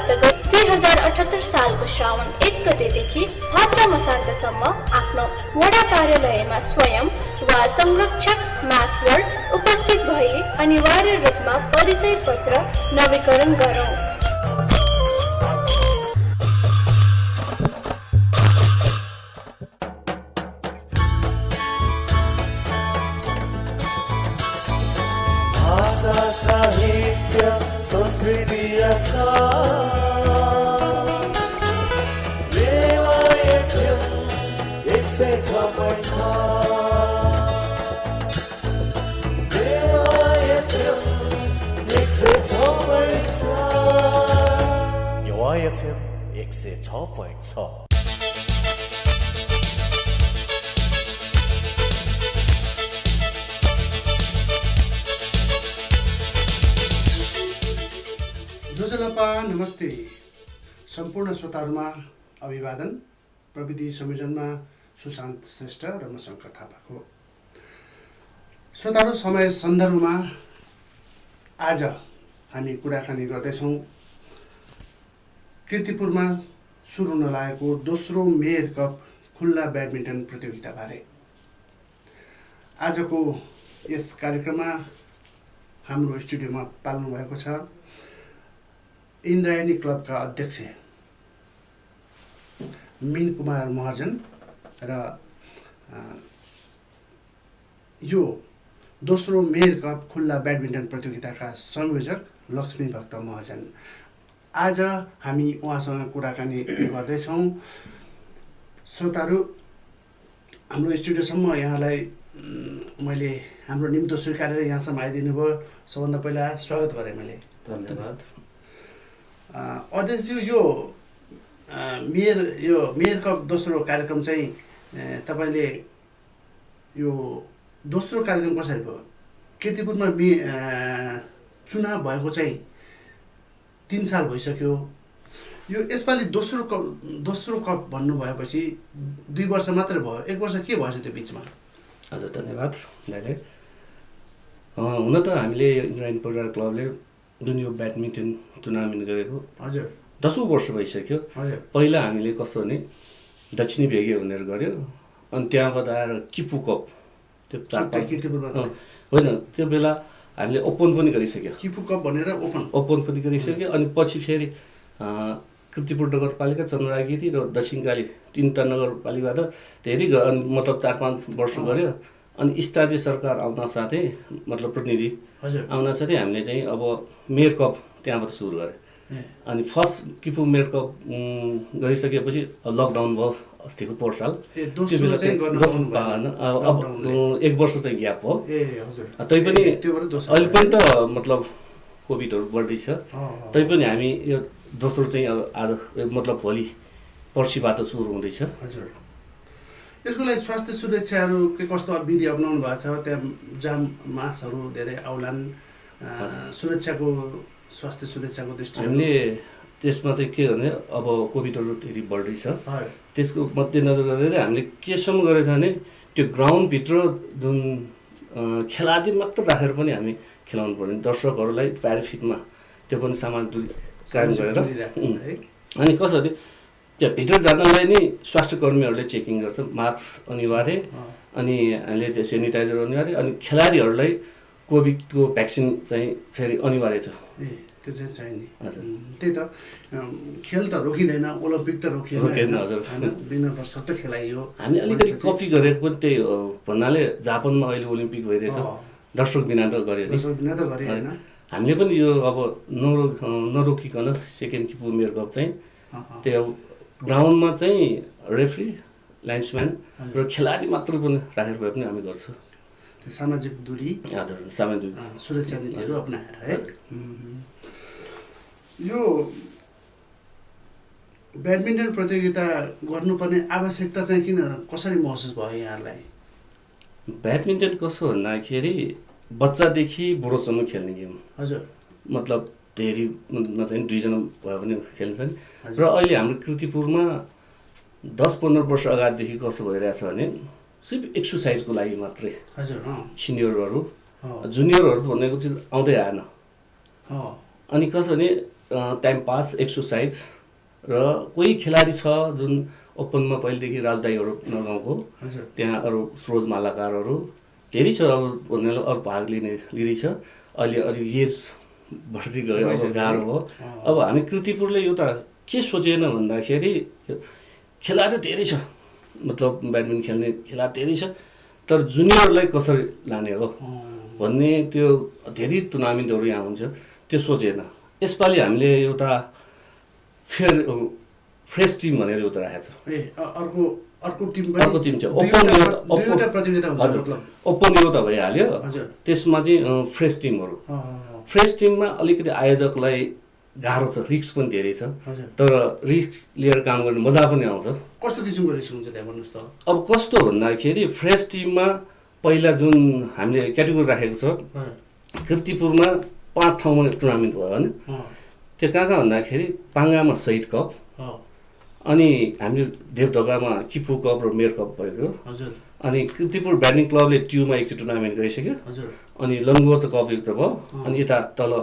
अन्तर्गत 2078 सालको श्रावण 1 गतेदेखि भाद्र मसान्तसम्म आफ्नो वडा कार्यालयमा स्वयं वा संरक्षक म्याथवर्ड उपस्थित भई अनिवार्य रूपमा परिचय पत्र नवीकरण गरौँ। साहित्य संस्कृति YFM 106.6 योजनापा नमस्ते। सम्पूर्ण श्रोताहरूमा अभिवादन। प्रविधि संयोजनमा सुशान्त श्रेष्ठ र म शङ्कर थापाको। श्रोताहरू, समय सन्दर्भमा आज हामी कुराकानी गर्दैछौँ कीर्तिपुरमा सुरु हुन लागेको दोस्रो मेयर कप खुल्ला ब्याडमिन्टन प्रतियोगिताबारे। आजको यस कार्यक्रममा हाम्रो स्टुडियोमा पाल्नु भएको छ इन्द्रायणी क्लबका अध्यक्ष मीन कुमार महर्जन र यो दोस्रो मेयर कप खुल्ला ब्याडमिन्टन प्रतियोगिताका संयोजक लक्ष्मी भक्त महर्जन। आज हामी उहाँसँग कुराकानी गर्दैछौँ। श्रोताहरू, हाम्रो स्टुडियोसम्म यहाँलाई मैले हाम्रो निम्तो स्वीकारेर यहाँसम्म आइदिनु भयो, सबभन्दा पहिला स्वागत गरेँ मैले। धन्यवाद। अध्यक्षज्यू, यो मेयर कप दोस्रो कार्यक्रम चाहिँ तपाईँले यो दोस्रो कार्यक्रम कसरी भयो? कीर्तिपुरमा चुनाव भएको चाहिँ 3 साल भइसक्यो। यो यसपालि दोस्रो कप भन्नुभएपछि 2 वर्ष मात्रै भयो, 1 वर्ष के भएछ त्यो बिचमा? हजुर, धन्यवाद दाइले। हुन त हामीले इन्द्रायणी परिवार क्लबले जुन यो ब्याडमिन्टन टुर्नामेन्ट गरेको हजुर 10औं वर्ष भइसक्यो। पहिला हामीले कस्तो भने दक्षिणी भेगे भनेर गऱ्यो, अनि त्यहाँबाट आएर किपु कप त्यो होइन, त्यो बेला हामीले ओपन पनि गरिसक्यो। किपु कप भनेर ओपन पनि गरिसक्यो। अनि पछि फेरि कीर्तिपुर नगरपालिका, चन्द्रगिरी र दक्षिणकाली 3टा नगरपालिकाबाट धेरै मतलब 4-5 वर्ष गऱ्यो। अनि स्थानीय सरकार आउन साथै मतलब प्रतिनिधि आउन साथै हामीले चाहिँ अब मेयर कप त्यहाँबाट सुरु गऱ्यो। अनि फर्स्ट किपु मेयर कप गरिसकेपछि लकडाउन भयो अस्तिको पोहोर साल। त्यो बेला चाहिँ पाएन। अब 1 वर्ष चाहिँ ग्याप हो। तैपनि अहिले पनि त मतलब कोभिडहरू बढ्दैछ, तैपनि हामी यो दोस्रो चाहिँ अब आज मतलब भोलि पर्सिबाट सुरु हुँदैछ। हजुर, यसको लागि स्वास्थ्य सुरक्षाहरू के कस्तो विधि अपनाउनु भएको छ? त्यहाँ जाम मासहरू धेरै आउलान्, स्वास्थ्य सुरक्षाको दृष्टिले हामीले त्यसमा चाहिँ के भने अब कोभिडहरू धेरै बढ्दैछ, त्यसको मध्यनजर गरेर हामीले केसम्म गरेको छ भने त्यो ग्राउन्डभित्र जुन खेलाडी मात्र राखेर पनि हामी खेलाउनु पर्ने, दर्शकहरूलाई प्याराफिटमा त्यो पनि सामाजिक दूरी कायम गरेर। अनि कसरी त्यहाँ भित्र जानलाई नै स्वास्थ्य कर्मीहरूले चेकिङ गर्छ, मास्क अनिवार्य, अनि हामीले त्यो सेनिटाइजर अनिवार्य, अनि खेलाडीहरूलाई कोभिडको भ्याक्सिन चाहिँ फेरि अनिवार्य छ। त्यो चाहिँ चाहिने। हजुर, त्यही त खेल त रोकिँदैन, ओलम्पिक त रोकिँदैन। हजुर, विभिन्न वर्ष त खेलाइयो। हामी अलिकति कपी गरेको पनि त्यही भन्नाले जापानमा अहिले ओलम्पिक भइरहेछ, दर्शक बिना त गरे होइन। हामीले पनि यो अब नरोकिकन सेकेन्ड किपु मेयर कप चाहिँ त्यो ग्राउन्डमा चाहिँ रेफ्री, लाइन्सम्यान र खेलाडी मात्र पनि राखेर भए पनि हामी गर्छौँ। त्यो सामाजिक दूरी, हजुर, सामाजिक सुरक्षा नीतिहरू अपनाएर है। यो ब्याडमिन्टन प्रतियोगिता गर्नुपर्ने आवश्यकता चाहिँ कसरी महसुस भयो यहाँलाई? ब्याडमिन्टन कसो भन्दाखेरि बच्चादेखि बुढोसम्म खेल्ने गेम। हजुर, मतलब धेरै नचाहिँ 2 जना भयो भने खेल्छन्। र अहिले हाम्रो कीर्तिपुरमा 10-15 वर्ष अगाडिदेखि कस्तो भइरहेछ भने सिर्फ एक्सर्साइजको लागि मात्रै। हजुर, सिनियरहरू जुनियरहरू भनेको चाहिँ आउँदै आएन। अनि अनि कसो भने टाइम पास एक्सर्साइज र कोही खेलाडी छ जुन ओपनमा पहिलेदेखि राजदाईहरू नगाउँको हजुर त्यहाँ अरू स्रोज मालाकारहरू धेरै छ अब भन्नेले अरू भाग लिँदैछ अहिले अलि एज बढ्दै गयो अब गाह्रो हो अब हामी कृतिपुरले एउटा के सोचेन भन्दाखेरि खेलाडी धेरै छ मतलब ब्याडमिन्टन खेल्ने खेलाडी धेरै छ तर जुनियरलाई कसरी लाने हो भन्ने त्यो धेरै टुर्नामेन्टहरू यहाँ हुन्छ त्यो सोचेन यसपालि हामीले एउटा फ्रेस टिम भनेर एउटा राखेको छ ए अर्को टिम अर्को टिम चाहिँ दुईवटा प्रतियोगिता हुन्छ मतलब ओपन यो त भइहाल्यो हजुर त्यसमा चाहिँ फ्रेस टिमहरू फ्रेस टिममा अलिकति आयोजकलाई गाह्रो छ रिस्क पनि धेरै छ हजुर तर रिस्क लिएर काम गर्ने मजा पनि आउँछ कस्तो किसिमको रिस्क हुन्छ त्यहाँ भन्नुहोस् त अब कस्तो भन्दाखेरि फ्रेस टिममा पहिला जुन हामीले क्याटेगोरी राखेको छ किर्तिपुरमा 5 ठाउँमा टुर्नामेन्ट भयो होइन त्यो कहाँ भन्दाखेरि पाङ्गामा शहीद कप अनि हामीले देवढोकामा किपु कप र मेयर कप भएको हजुर अनि किर्तिपुर ब्याडमिन्टन क्लबले ट्युमा एकचोटि टुर्नामेन्ट गरिसक्यो हजुर अनि लङ्गोचा कप एउटा भयो अनि यता तल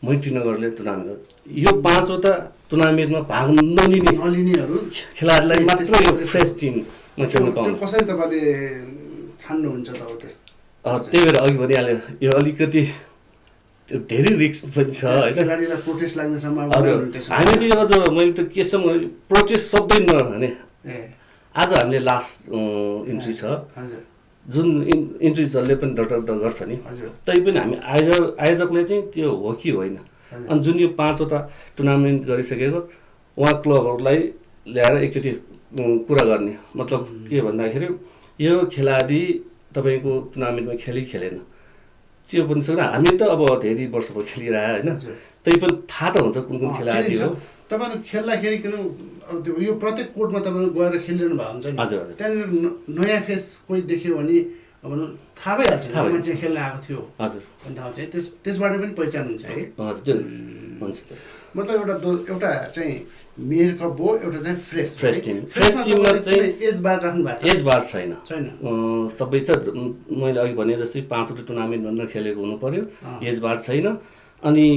मैत्रीनगरले टुर्नामेन्ट यो 5वटा टुर्नामेन्टमा भाग नलिनेहरू खेलाडीलाई मात्र यो फ्रेस टिममा खेल्न पाउनु कसरी तपाईँले छान्नुहुन्छ त अब त्यही भएर अघि भनिहाल्यो यो अलिकति धेरै रिस्क पनि छ होइन खेलाडीलाई प्रोटेस्ट लाग्ने सम्भावना हामीले अझ मैले त के छ प्रोटेस्ट शब्दै नभने आज हामीले लास्ट इन्ट्री छ जुन इन्ट्री जसले पनि दर्ता गर्छ नि तैपनि हामी आयोजकले चाहिँ त्यो हो कि होइन अनि जुन यो 5वटा टुर्नामेन्ट गरिसकेको उहाँ क्लबहरूलाई ल्याएर एकचोटि कुरा गर्ने मतलब के भन्दाखेरि यो खेलाडी तपाईँको टुर्नामेन्टमा खेलेन त्यो पनि छ हामी त अब धेरै वर्ष भयो खेलिरह्यो होइन तै पनि थाहा त हुन्छ कुन खेलाडी हो तपाईँहरू खेल्दाखेरि यो प्रत्येक कोर्टमा तपाईँहरू गएर खेलिरहनु भएको हुन्छ नि त्यहाँनिर नयाँ फेस कोही देख्यो भने अब थाहा भइहाल्छ मान्छे खेल्न आएको थियो हजुर अन्त चाहिँ त्यसबाट पनि पहिचान हुन्छ है हजुर हुन्छ मतलब एउटा चाहिँ मेयर कप हो एउटा चाहिँ फ्रेस टिममा चाहिँ एज बार राख्नु भएको छ एज बार छैन सबै छ मैले अघि भने जस्तै 5वटा टुर्नामेन्ट भनेर खेलेको हुनु पर्यो एज बार छैन अनि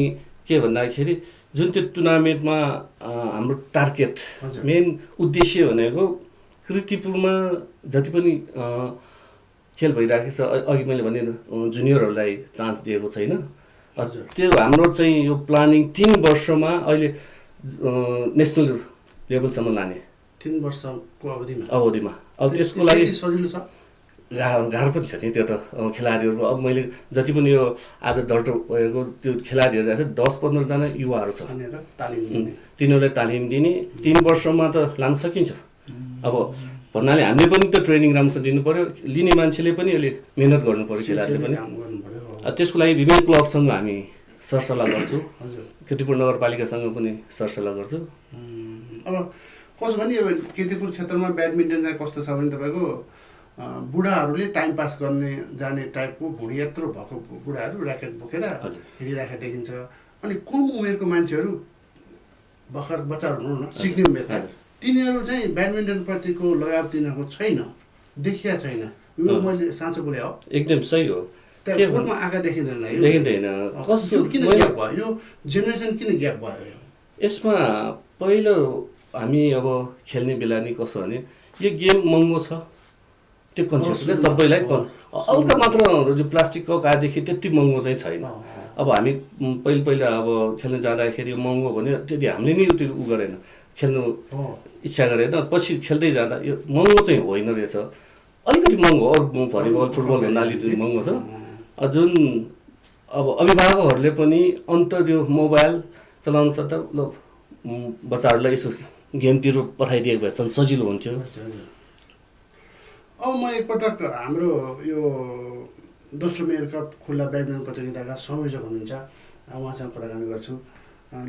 के भन्दाखेरि जुन त्यो टुर्नामेन्टमा हाम्रो टार्गेट मेन उद्देश्य भनेको किर्तिपुरमा जति पनि खेल भइरहेको छ अघि मैले भने जुनियरहरूलाई चान्स दिएको छैन त्यो हाम्रो चाहिँ यो प्लानिङ 3 वर्षमा अहिले नेसनल लेभलसम्म लाने 3 वर्षको अवधिमा अब त्यसको लागि सजिलो छ गाह्रो पनि छ नि त्यो त खेलाडीहरू अब मैले जति पनि यो आज दर्ता भएको त्यो खेलाडीहरू 10-15 जना युवाहरू छ तिनीहरूलाई तालिम दिने 3 वर्षमा त लान सकिन्छ अब भन्नाले हामीले पनि त ट्रेनिङ राम्रोसँग दिनु पर्यो लिने मान्छेले पनि अहिले मेहनत गर्नु पर्यो खेलाडीले पनि त्यसको लागि विभिन्न क्लबसँग हामी सरसल्लाह गर्छौँ किर्तिपुर नगरपालिकासँग पनि सरसल्लाह गर्छु अब कसो भने अब किर्तिपुर क्षेत्रमा ब्याडमिन्टन चाहिँ कस्तो छ भने तपाईँको बुढाहरूले टाइम पास गर्ने जाने टाइपको भुँडी यत्रो भएको बुढाहरू ऱ्याकेट बोकेर हिँडिराखेको देखिन्छ अनि कम उमेरको मान्छेहरू भर्खर बच्चाहरू भनौँ न सिक्ने उमेरका तिनीहरू चाहिँ ब्याडमिन्टनप्रतिको लगाव तिनीहरूको छैन देखिया छैन यो मैले साँचो बोले हो एकदम सही हो त्यहाँ कोर्टमा आँखा देखिँदैन किन ग्याप भयो यो जेनेरेसन किन ग्याप भयो यसमा पहिलो हामी अब खेल्ने बेला नि कसो भने यो गेम महँगो छ त्यो कन्सेप्टले सबैलाई हल्का मात्र जो प्लास्टिक कप आएदेखि त्यति महँगो चाहिँ छैन अब हामी पहिला अब खेल्न जाँदाखेरि यो महँगो भने त्यति हामीले नि त्यो उ गरेन खेल्नु इच्छा गरेन पछि खेल्दै जाँदा यो महँगो चाहिँ होइन रहेछ अलिकति महँगो अरू भलिबल फुटबल भन्दा अलिकति महँगो छ जुन अब अभिभावकहरूले पनि अन्त त्यो मोबाइल चलाउन सक्दा ल बच्चाहरूलाई यसो गेमतिर पठाइदिएको भए चाहिँ सजिलो हुन्थ्यो अब म एकपटक हाम्रो यो दोस्रो मेयर कप खुल्ला ब्याडमिन्टन प्रतियोगिताका संयोजक हुनुहुन्छ उहाँसँग कुराकानी गर्छु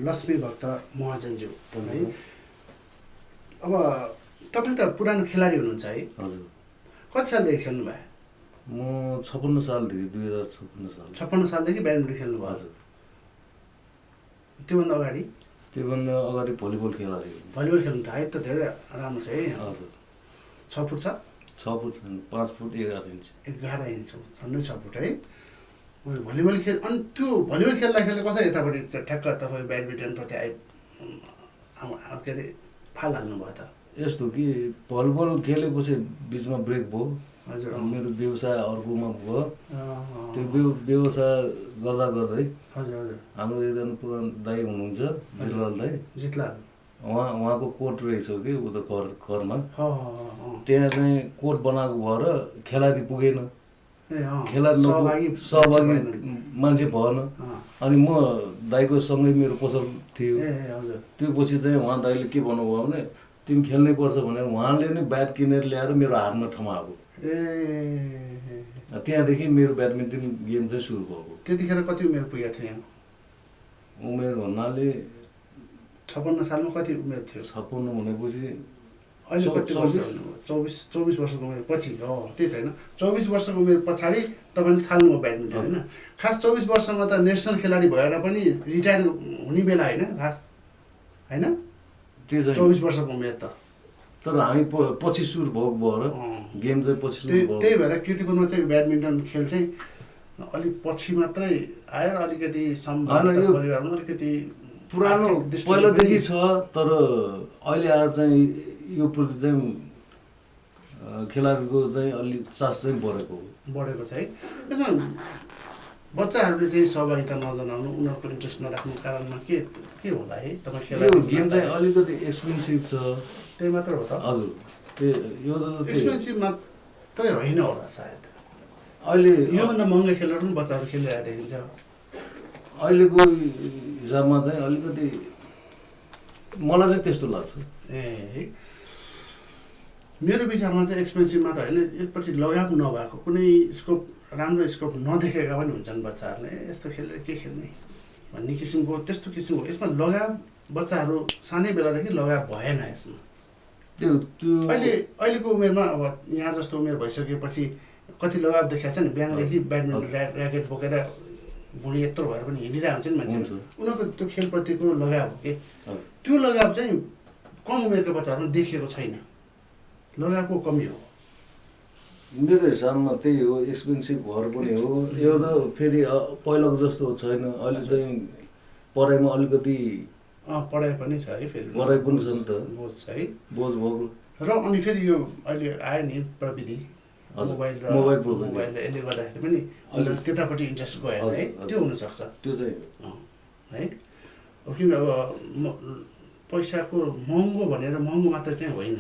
लक्ष्मी भक्त महाजनज्यू है अब तपाईँ त पुरानो खेलाडी हुनुहुन्छ है हजुर कति सालदेखि खेल्नु भयो म 56 सालदेखि 56 सालदेखि ब्याडमिन्टन खेल्नु भयो हजुर त्योभन्दा अगाडि भलिबल खेल्नु त हाइट त धेरै राम्रो छ है हजुर 6 फुट छ 6 फुट 5 फुट 11 इन्च 11 इन्च झन्डै 6 फुट है भलिबल खेल अनि त्यो भलिबल खेल्दा कसरी यतापट्टि ठ्याक्क तपाईँ ब्याडमिन्टनप्रति के अरे फाल हाल्नुभयो त? यस्तो कि भलिबल खेलेपछि बिचमा ब्रेक भयो। हजुर। मेरो व्यवसाय अर्कोमा भयो। त्यो व्यवसाय गर्दा गर्दै हजुर हजुर। हाम्रो एकजना पुरानो दाइ हुनुहुन्छ जितलाल दाइ, जितलाल, उहाँको कोर्ट रहेछ कि उता घरमा। त्यहाँ त्यहाँ चाहिँ कोर्ट बनाएको भएर खेलाडी पुगेन, खेलाडी सहभागी मान्छे भएन। अनि म दाइको सँगै मेरो पसल थियो। त्यो पछि चाहिँ उहाँ दाइले के भन्नुभयो भने तिमी खेल्नै पर्छ भनेर उहाँले नै ब्याट किनेर ल्याएर मेरो हातमा थमाएको। त्यहाँदेखि मेरो ब्याडमिन्टन गेम चाहिँ सुरु भएको। त्यतिखेर कति उमेर पुगेको थियो यहाँ? उमेर भन्नाले 56 सालमा कति उमेर थियो? 56 भनेपछि अहिले कति वर्ष? 24 वर्षको उमेर पछि। त्यही त होइन, 24 वर्षको उमेर पछाडि तपाईँले थाल्नुभयो ब्याडमिन्टन होइन? खास 24 वर्षमा त नेसनल खेलाडी भएर पनि रिटायर हुने बेला होइन खास, होइन? त्यो चाहिँ 24 वर्षको उमेर त। तर हामी पछि सुरु भएको भएर गेम चाहिँ पछि सुरु भयो। त्यही भएर कीर्तिपुरमा चाहिँ ब्याडमिन्टन खेल चाहिँ अलिक पछि मात्रै आएर अलिकति परिवारमा अलिकति पुरानो पहिलादेखि छ। तर अहिले आएर चाहिँ यो प्रति चाहिँ खेलाडीको चाहिँ अलिक चास चाहिँ बढेको छ है। यसमा बच्चाहरूले चाहिँ सहभागिता नजनाउनु, उनीहरूको इन्ट्रेस्ट नराख्नु कारणमा के होला है? तपाईँ यो गेम चाहिँ अलिकति एक्सपेन्सिभ छ, त्यही मात्र हो त? हजुर। यो त एक्सपेन्सिभ मात्रै होइन होला सायद। अहिले योभन्दा महँगो खेलहरू पनि बच्चाहरू खेलिरहेको देखिन्छ। अहिलेको हिसाबमा चाहिँ अलिकति मलाई चाहिँ त्यस्तो लाग्छ। मेरो विचारमा चाहिँ एक्सपेन्सिभ मात्र होइन, एकपट्टि लगाव नभएको, कुनै स्कोप राम्रो स्कोप नदेखेका पनि हुन्छन् बच्चाहरूले। यस्तो खेलेर के खेल्ने भन्ने किसिमको त्यस्तो किसिमको यसमा लगाव बच्चाहरू सानै बेलादेखि लगाव भएन यसमा। त्यो अहिलेको उमेरमा अब यहाँ जस्तो उमेर भइसकेपछि कति लगाव देखाएको छ नि, बिहानदेखि ब्याडमिन्टन ऱ्याकेट बोकेर भुँडी यत्रो भएर पनि हिँडिरहेको हुन्छ नि मान्छेहरू, उनीहरूको त्यो खेलप्रतिको लगाव हो कि त्यो लगाव चाहिँ कम उमेरको बच्चाहरूमा देखिएको छैन, लगावको कमी हो। मेरो हिसाबमा त्यही हो, एक्सपेन्सिभ भएर पनि हो। यो त फेरि पहिलाको जस्तो छैन, अहिले चाहिँ पढाइमा अलिकति पढाइ पनि छ है, फेरि पढाइ पनि छ नि त, बोझ छ है, बोझ भएको। र अनि फेरि यो अहिले आयो नि प्रविधि, मोबाइलले यसले गर्दाखेरि पनि अलिक त्यतापट्टि इन्ट्रेस्ट गयो है, त्यो हुनसक्छ। त्यो चाहिँ है किन अब पैसाको महँगो भनेर महँगो मात्र चाहिँ होइन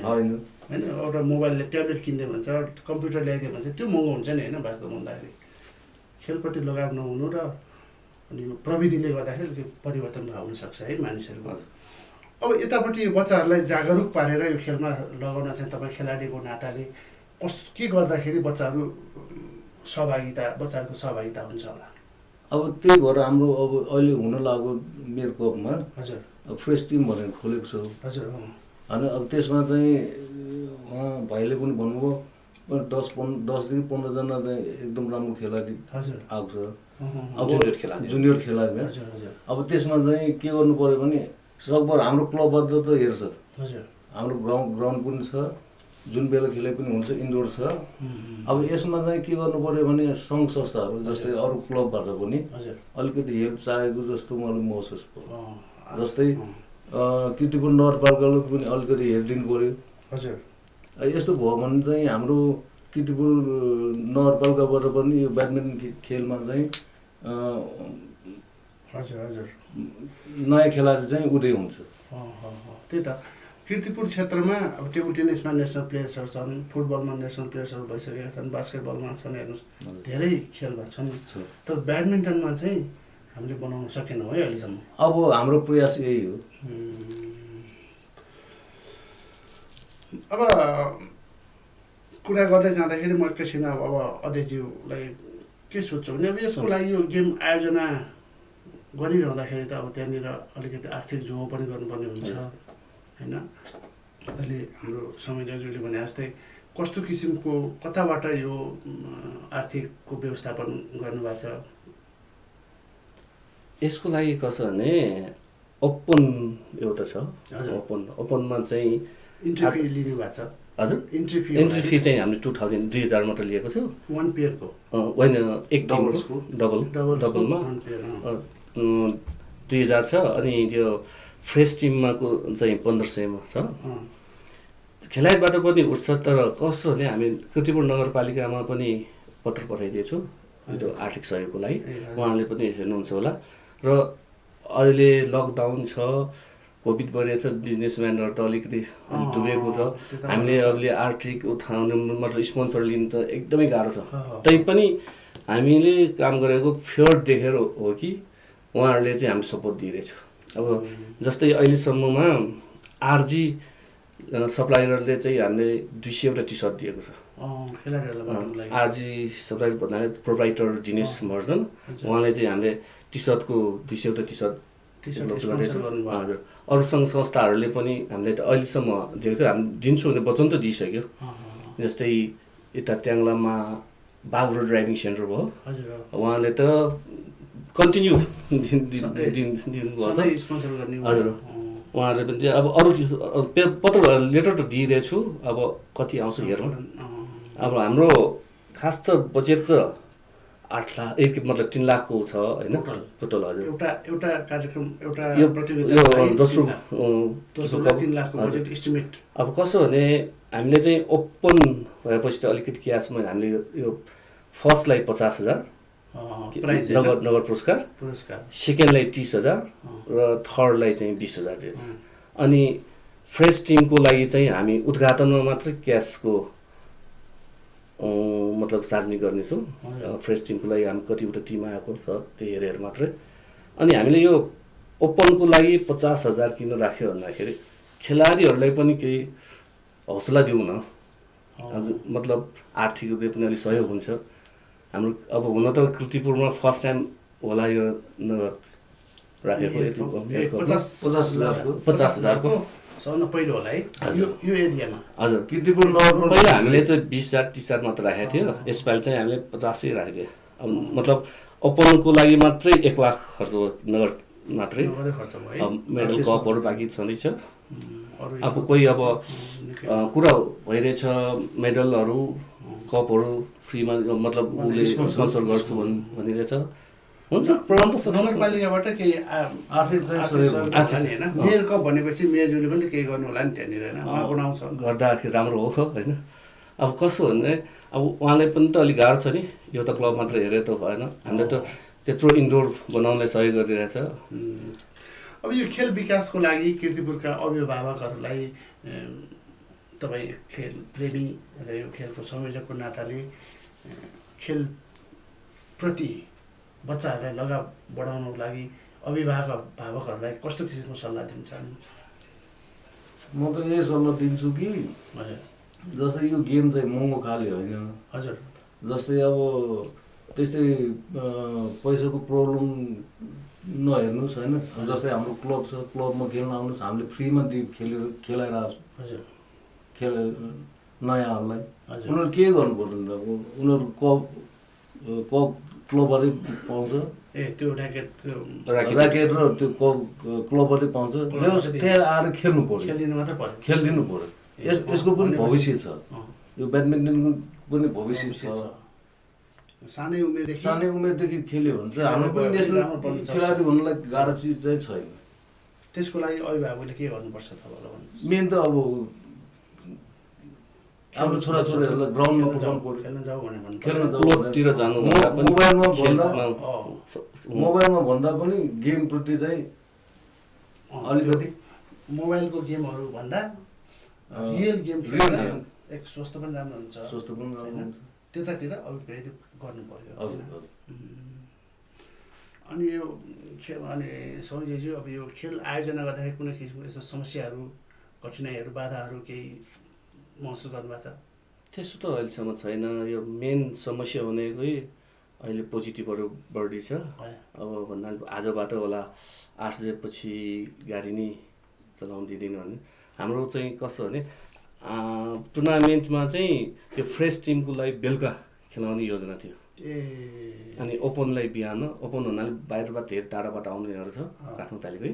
होइन, एउटा मोबाइलले ट्याब्लेट किनिदियो भन्छ, कम्प्युटर ल्याइदियो भन्छ, त्यो महँगो हुन्छ नि होइन वास्तव भन्दाखेरि। खेलप्रति लगाव नहुनु र अनि यो प्रविधिले गर्दाखेरि परिवर्तन भए हुनसक्छ है मानिसहरूको। अब यतापट्टि बच्चाहरूलाई जागरुक पारेर यो खेलमा लगाउन चाहिँ तपाईँ खेलाडीको नाताले के गर्दाखेरि बच्चाहरूको सहभागिता हुन्छ होला? अब त्यही भएर हाम्रो अब अहिले हुन लागेको मेरो कपमा हजुर फ्रेस टिम भनेर खोलेको छ। हजुर। अनि अब त्यसमा चाहिँ उहाँ भाइले पनि भन्नुभयो 10देखि 15जना चाहिँ एकदम राम्रो खेलाडी आएको छ। अब जुनियर खेलाडी। अब त्यसमा चाहिँ के गर्नु पर्यो भने सकभर हाम्रो क्लबबाट त हेर्छ, हाम्रो ग्राउन्ड पनि छ, जुन बेला खेले पनि हुन्छ, इन्डोर छ। अब यसमा चाहिँ के गर्नु पर्यो भने सङ्घ संस्थाहरू जस्तै अरू क्लबबाट पनि अलिकति हेल्प चाहेको जस्तो मलाई महसुस भयो। जस्तै कीर्तिपुर नगरपालिकाले पनि अलिकति हेरिदिनु पर्यो। हजुर। यस्तो भयो भने चाहिँ हाम्रो कीर्तिपुर नगरपालिकाबाट पनि यो ब्याडमिन्टन खेलमा चाहिँ हजुर हजुर नयाँ खेलाडी चाहिँ उदय हुन्छ। त्यही त कीर्तिपुर क्षेत्रमा अब टेबल टेनिसमा नेसनल प्लेयर्सहरू छन्, फुटबलमा नेसनल प्लेयर्सहरू भइसकेका छन्, बास्केटबलमा छन्, हेर्नुहोस् धेरै खेलमा छन्। तर ब्याडमिन्टनमा चाहिँ हामीले बनाउन सकेनौँ है अहिलेसम्म। अब हाम्रो प्रयास यही हो। अब कुरा गर्दै जाँदाखेरि म एकैछिन अब अध्यक्षज्यूलाई के सोध्छु भने अब यसको लागि यो गेम आयोजना गरिरहँदाखेरि त अब त्यहाँनिर अलिकति आर्थिक जोड पनि गर्नुपर्ने हुन्छ होइन। अहिले हाम्रो संयोजकज्यूले भने जस्तै कस्तो किसिमको कताबाट यो आर्थिकको व्यवस्थापन गर्नुभएको छ? यसको लागि कसो भने ओपन एउटा छ। हजुर। ओपनमा चाहिँ इन्ट्री फी लिनुभएको छ? हजुर, इन्ट्री फी चाहिँ हामीले 2000 मात्र लिएको छौँ। 1 पेयरको होइन, एक टिमको डबलमा 2000 छ। अनि त्यो फ्रेस टिममाको चाहिँ 1500 छ। खेलाडीबाट पनि उठ्छ, तर कसो भने हामी कीर्तिपुर नगरपालिकामा पनि पत्र पठाइदिएछु त्यो आर्थिक सहयोगको लागि, उहाँले पनि हेर्नुहुन्छ होला। र अहिले लकडाउन छ, कोभिड बढेको छ, बिजनेसम्यानहरू त अलिकति डुबेको छ। हामीले अहिले आर्थिक उठाउनु मतलब स्पोन्सर लिनु त एकदमै गाह्रो छ। तैपनि हामीले काम गरेको फेयर देखेर हो कि उहाँहरूले चाहिँ हामी सपोर्ट दिइरहेछ। अब जस्तै अहिलेसम्ममा आरजी सप्लायरले चाहिँ हामीले 200वटा टी सर्ट दिएको छ। आरजी सप्लायर भन्नाले प्रोप्राइटर दिनेश महर्जन, उहाँले चाहिँ हामीले टी सर्टको 200वटा टी सर्ट हजुर। अरू सङ्घ संस्थाहरूले पनि हामीले त अहिलेसम्म दिएको छ। हामी दिन्छु भने वचन त दिइसक्यो। जस्तै यता ट्याङ्लामा बाग्रो ड्राइभिङ सेन्टर भयो, उहाँले त कन्टिन्यू दिनुभएको छ। हजुर, उहाँहरूले पनि अब अरू पत्र लेटर त दिइरहेछु, अब कति आउँछ हेरौँ। अब हाम्रो खास त बजेट चाहिँ 8 लाख मतलब 3 लाखको छ होइन टोटल। हजुर, एउटा कार्यक्रम एउटा दोस्रो 3 लाखको बजेट एस्टिमेट। अब कसो भने हामीले चाहिँ ओपन भएपछि त अलिकति क्यासमा हामीले यो फर्स्टलाई 50,000 नगद पुरस्कार, सेकेन्डलाई 30,000 र थर्डलाई चाहिँ 20,000 दिएछ। अनि फ्रेस टिमको लागि चाहिँ हामी उद्घाटनमा मात्रै क्यासको मतलब सार्वजनिक गर्नेछौँ। फ्रेस टिमको लागि हामी कतिवटा टिम आएको छ त्यो हेरेर मात्रै। अनि हामीले यो ओपनको लागि 50,000 किन राख्यो भन्दाखेरि खेलाडीहरूलाई पनि केही हौसला दिउँ न, मतलब आर्थिक रूपले पनि अलिक सहयोग हुन्छ हाम्रो। अब हुन त कीर्तिपुरमा फर्स्ट टाइम होला यो नगद राखेको, 50,000को सबभन्दा पहिलो होला है यो एरियामा। हजुर, कीर्तिपुर नगरमा पहिला हामीले त 20,000 30,000 मात्र राखेको थियो। यसपालि चाहिँ हामीले 50 राखिदियो। अब मतलब ओपनको लागि मात्रै 1 लाख खर्च नगद मात्रै। मेडल कपहरू बाँकी छँदैछ। अब कोही अब कुरा भइरहेछ मेडलहरू कपहरू फ्रीमा मतलब उसले स्पोन्सर गर्छु भनिरहेछ। हुन्छ, प्रोग्राम त नगरपालिकाबाट केही आर्थिक सहयोग होइन। मेयर कप भनेपछि मेयरज्यूले पनि त केही गर्नु होला नि त्यहाँनिर होइन, उहाँको नाउँ छ गर्दाखेरि राम्रो हो होइन। अब कसो भने अब उहाँलाई पनि त अलिक गाह्रो छ नि, यो त क्लब मात्र हेरेर त भएन। हामीले त त्यत्रो इन्डोर बनाउनलाई सहयोग गरिरहेछ। अब यो खेल विकासको लागि कीर्तिपुरका अभिभावकहरूलाई तपाईँ खेल प्रेमी र यो खेलको संयोजकको नाताले खेलप्रति बच्चाहरूलाई लगाव बढाउनको लागि अभिभावकहरूलाई कस्तो किसिमको सल्लाह दिन चाहनुहुन्छ? म त यही सल्लाह दिन्छु कि जस्तै यो गेम चाहिँ महँगो खाले होइन। हजुर, जस्तै अब त्यस्तै पैसाको प्रब्लम नहेर्नुहोस् होइन। जस्तै हाम्रो क्लब छ, क्लबमा खेल्न आउनुहोस्, हामीले फ्रीमा खेलाइरहेको छौँ। हजुर, नयाँहरूलाई उनीहरू के गर्नु पर्दैन, अब उनीहरू कप क्लबबाटै पाउँछ। त्यो ऱ्याकेट र त्यो क्लबबाटै पाउँछ। त्यहाँ आएर खेल्नु पर्यो, खेलिदिनु पर्यो। यसको पनि भविष्य छ, यो ब्याडमिन्टनको पनि भविष्य छ। सानै उमेरदेखि खेल्यो भने चाहिँ हाम्रो पनि नेसनल खेलाडी हुनलाई गाह्रो चिज चाहिँ छैन। त्यसको लागि अभिभावकले के गर्नुपर्छ तपाईँलाई भन्नुहोस्? मेन त अब हाम्रो छोराछोरीहरूलाई ग्राउन्डमा पठाउनु पर्यो, क्लबतिर जानु। मोबाइलमा भन्दा पनि गेमप्रति चाहिँ अलिकति मोबाइलको गेमहरू भन्दा रियल गेम खेल्दा एक स्वास्थ्य पनि राम्रो हुन्छ, त्यतातिर अभिप्रेरित गर्नु पर्यो। अनि यो खेल अनि सौर्यज्यू अब यो खेल आयोजना गर्दाखेरि कुनै किसिमको यस्तो समस्याहरू कठिनाइहरू बाधाहरू केही महसुस गर्नुभएको छ? त्यसो त अहिलेसम्म छैन। यो मेन समस्या भनेकै अहिले पोजिटिभहरू बढी छ। अब भन्नाले आजबाट होला 8 बजेपछि गाडी नै चलाउनु दिँदैन भने हाम्रो चाहिँ कसो भने टुर्नामेन्टमा चाहिँ यो फ्रेस टिमको लागि बेलुका खेलाउने योजना थियो। अनि ओपनलाई बिहान, ओपन भन्नाले बाहिरबाट धेरै टाढाबाट आउनेहरू छ काठमाडौँ तालिकै,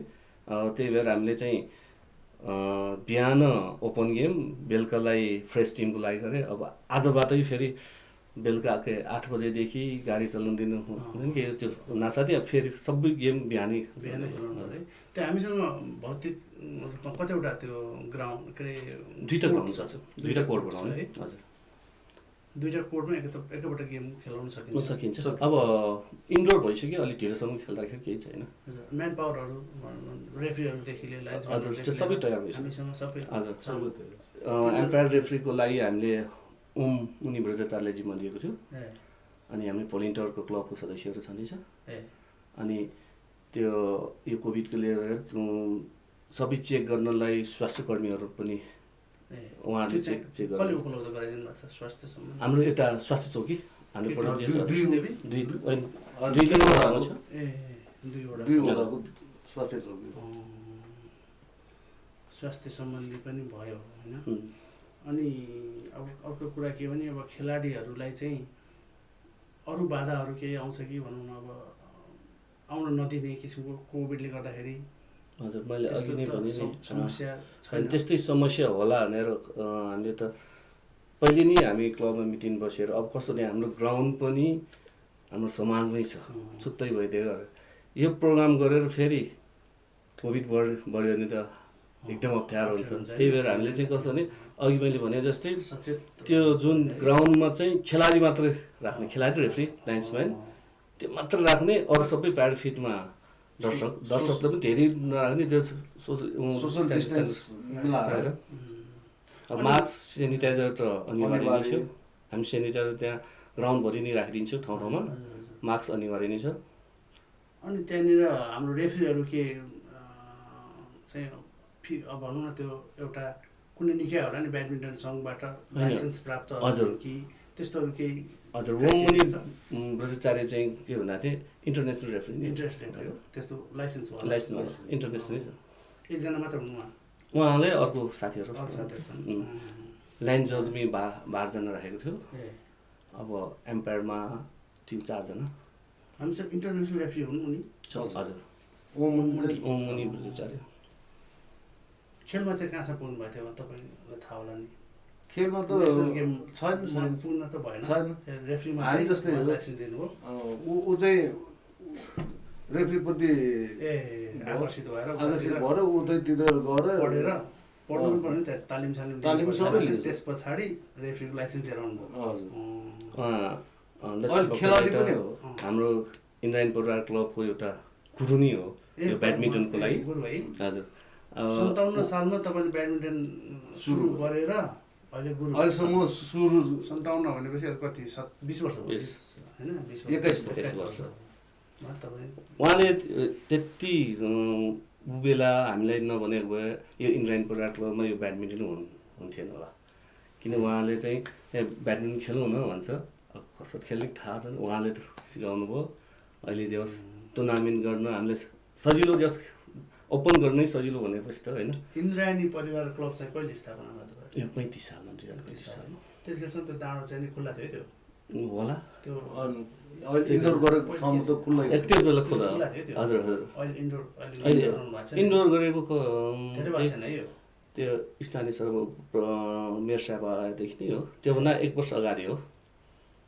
त्यही भएर हामीले चाहिँ बिहान ओपन गेम, बेलुकालाई फ्रेस टिमको लागि गरेँ। अब आजबाटै फेरि बेलुकाकै 8 बजेदेखि गाडी चलाउनु दिनु हुँदैन कि त्यो नासाथी अब फेरि सबै गेम बिहानै खेलाउनु है। त्यो हामीसँग भौतिक रूपमा कतिवटा त्यो ग्राउन्ड के अरे 2टा ग्राउन्ड छ, 2टा कोर्ट बनाउने है। हजुर, 2टा कोर्टमा एकैपल्ट गेम खेलाउन सकिन्छ। अब इन्डोर भइसक्यो, अलिक ढिलोसम्म खेल्दाखेरि केही छैन। म्यान पावरहरू रेफ्रीहरूदेखि लिएर हजुर त्यो सबै तयार भइसक्यो हामीसँग सबै हजुर। एम्पायर रेफ्रीको लागि हामीले उनी ब्रजाचार्यले जिम्मा लिएको छु। अनि हामी पोलिन्टरको क्लबको सदस्यहरू छँदैछ। अनि त्यो यो कोभिडको लिएर सबै चेक गर्नलाई स्वास्थ्य कर्मीहरू पनि उहाँहरूले चेक गर्नु उपलब्ध गराइदिनु भएको छ स्वास्थ्य सम्बन्धी। हाम्रो यता स्वास्थ्य चौकी हामीले पठाउँदैछ। दुईवटाको स्वास्थ्य चौकी स्वास्थ्य सम्बन्धी पनि भयो होइन। अनि अब अर्को कुरा के भने अब खेलाडीहरूलाई चाहिँ अरू बाधाहरू केही आउँछ कि भनौँ न, अब आउन नदिने किसिमको कोभिडले गर्दाखेरि? हजुर, मैले अघि नै भने समस्या छैन त्यस्तै समस्या होला भनेर हामीले त पहिले नै हामी क्लबमा मिटिङ बसेर अब कस्तो भने हाम्रो ग्राउन्ड पनि हाम्रो समाजमै छ, छुट्टै भइदियो। यो प्रोग्राम गरेर फेरि कोभिड बढ्यो भने त एकदम अप्ठ्यारो हुन्छ। त्यही भएर हामीले चाहिँ कस्तो भने अघि मैले भने जस्तै त्यो जुन ग्राउन्डमा चाहिँ खेलाडी मात्रै राख्ने, खेलाडी रेफ्री लाइन्सम्यान त्यो मात्र राख्ने, अरू सबै प्याड फिटमा दर्शकले पनि धेरै नराख्ने, त्यो सोसल डिस्टेन्स मिलाएर। अब मास्क सेनिटाइजर त अनिवार्य नै छ। हामी सेनिटाइजर त्यहाँ ग्राउन्डभरि नै राखिदिन्छौँ, ठाउँ ठाउँमा मास्क अनिवार्य नै छ। अनि त्यहाँनिर हाम्रो रेफ्रीहरू के चाहिँ अब भनौँ न त्यो एउटा कुनै निकाय होला नि ब्याडमिन्टन सङ्घबाट लाइसेन्स प्राप्त कि त्यस्तोहरू केही? हजुर, वमुनि ब्रजाचार्य चाहिँ के भन्दा थिएँ इन्टरनेसनल रेफ्री हो, त्यस्तो लाइसेन्स इन्टरनेसनल छ। एकजना मात्र हुनु उहाँले अर्को साथीहरू लाइन जजमी 12जना राखेको थियो। अब एम्पायरमा 3-4 जना हामीसँग इन्टरनेसनल रेफ्री हुनु नि। हजुर, ओमुनि ब्रजाचार्य। खेलमा चाहिँ कहाँसम्म पुग्नु भएको थियो तपाईँलाई थाहा होला नि? खेलमा त छैन, पुग्न त भएन। रेफ्रीमा हामी जस्तै लाइसेन्स दिनुभयो। ऊ चाहिँ रेफ्रीपट्टि आकर्षित भएर उतैतिर गएर पढ्नु पर्ने नि, तालिम सबै त्यस पछाडि रेफ्रीको लाइसेन्स लिएर आउनुभयो। खेलाडी पनि हो। हाम्रो इन्द्रायण परिवार क्लबको एउटा गुरु नै हो यो ब्याडमिन्टनको लागि। हजुर, 57 सालमा तपाईँले ब्याडमिन्टन सुरु गरेर अहिलेसम्म सुरु 57 भनेपछि कति 20 वर्ष भयो होइन? 21 वर्ष। उहाँले त्यति बेला हामीलाई नभनेको भए यो इन्द्रायण परिवार क्लबमा यो ब्याडमिन्टन हुन्थेन होला। किन उहाँले चाहिँ ब्याडमिन्टन खेलौँ न भन्छ, कसरी खेल्ने थाहा छैन, उहाँले त सिकाउनु भयो। अहिले जस टुर्नामेन्ट गर्न हामीले सजिलो, जस ओपन गर्नै सजिलो भनेपछि त होइन। इन्द्रायणी परिवार क्लब चाहिँ कहिले स्थापना भयो? यो 35 सालमा 2035 सालमा। त्यतिखेरसम्म त्यो डाँडो चाहिँ खुल्ला थियो त्यो होला। त्यो इन्डोर गरेको ठाउँ त खुल्ला त्यो बेला खुल्ला। हजुर हजुर, अहिले इन्डोर गरेको त्यो स्थानीय मेयर साहब आएदेखि नै हो, त्योभन्दा 1 वर्ष अगाडि हो।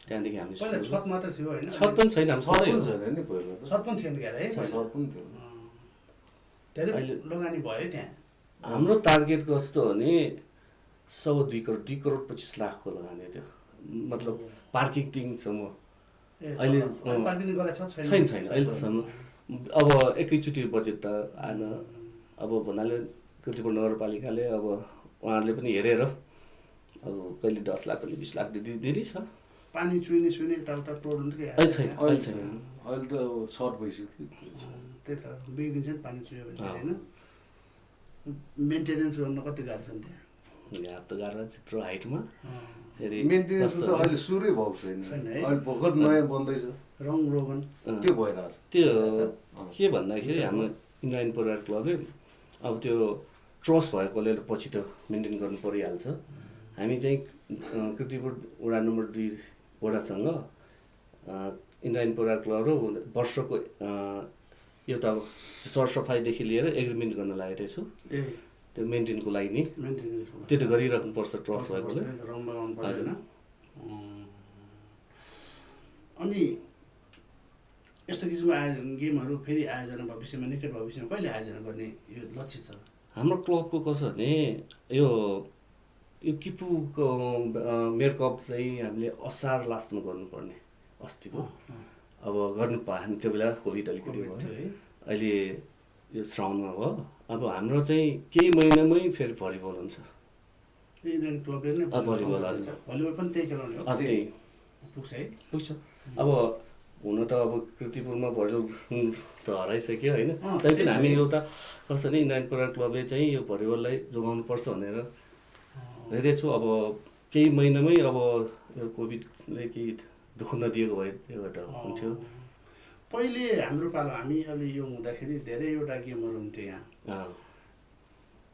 त्यहाँदेखि हामी छत मात्र थियो होइन? छत पनि छैन, नि पहिला त छत पनि थिएन क्या है? छत पनि थियो। धेरै लगानी भयो त्यहाँ। हाम्रो टार्गेट कस्तो भने 2 करोड 25 लाखको लगानी थियो, मतलब पार्किङ टिङसम्म। अहिले छैन अहिलेसम्म। अब एकैचोटि बजेट त आएन। अब भन्नाले कीर्तिपुर नगरपालिकाले अब उहाँहरूले पनि हेरेर अब कहिले 10 लाख कहिले 20 लाख दिँदै छ। पानी चुइने यताउता प्रब्लम त अहिले छैन। अहिले त सर्ट भइसक्यो। त्यही त बिग्रिन्छ नि पानी चुयो भने होइन? मेन्टेनेन्स गर्न कति गाह्रो छ नि त्यहाँ? यहाँ त गाह्रो, त्यत्रो हाइटमा मेन्टेनेन्स त अहिले सुरै भएको छैन। अहिले भर्खर नयाँ बन्दैछ, रङ रोगन त्यो भइरहेछ। त्यो के भन्दाखेरि हाम्रो इन्द्रायण परिवार क्लबले अब त्यो ट्रस्ट भएकोले त पछि त मेन्टेन गर्नु परिहाल्छ। हामी चाहिँ कीर्तिपुर वडा नम्बर 2 वडासँग इन्द्रायण परिवार क्लब र वर्षको यो त अब सरसफाइदेखि लिएर एग्रिमेन्ट गर्न लागेको छु ए त्यो मेन्टेनको लागि नि मेन्टेनेन्स त्यो त गरिराख्नुपर्छ ट्रस्ट भएकोले रङ लगाउनु पर्दैन हजुर। अनि यस्तो किसिमको आयोजन गेमहरू फेरि आयोजना भविष्यमा निकट भविष्यमा कहिले आयोजना गर्ने यो लक्ष्य छ हाम्रो क्लबको कसो भने यो किपुको मेयर कप चाहिँ हामीले असार लास्टमा गर्नुपर्ने अस्तिको अब गर्नु पाएन त्यो बेला कोभिड अलिकति भयो है अहिले यो श्रावणमा भयो अब हाम्रो चाहिँ केही महिनामै फेरि भलिबल हुन्छ इन्डियन क्लबले नै भलिबल हजुर भलिबल पनि त्यही खेलाउने हो त्यही पुग्छ है पुग्छ अब हुन त अब कृतिपुरमा भलिबल त हराइसक्यो होइन तैपनि हामी एउटा कसरी नि इन्डियन पुरा क्लबले चाहिँ यो भलिबललाई जोगाउनुपर्छ भनेर हेरेछु अब केही महिनामै अब यो कोभिडले केही दुःख नदिएको भए त्यो त हुन्थ्यो पहिले हाम्रो पालो हामी अहिले यो हुँदाखेरि धेरैवटा गेमहरू हुन्थ्यो यहाँ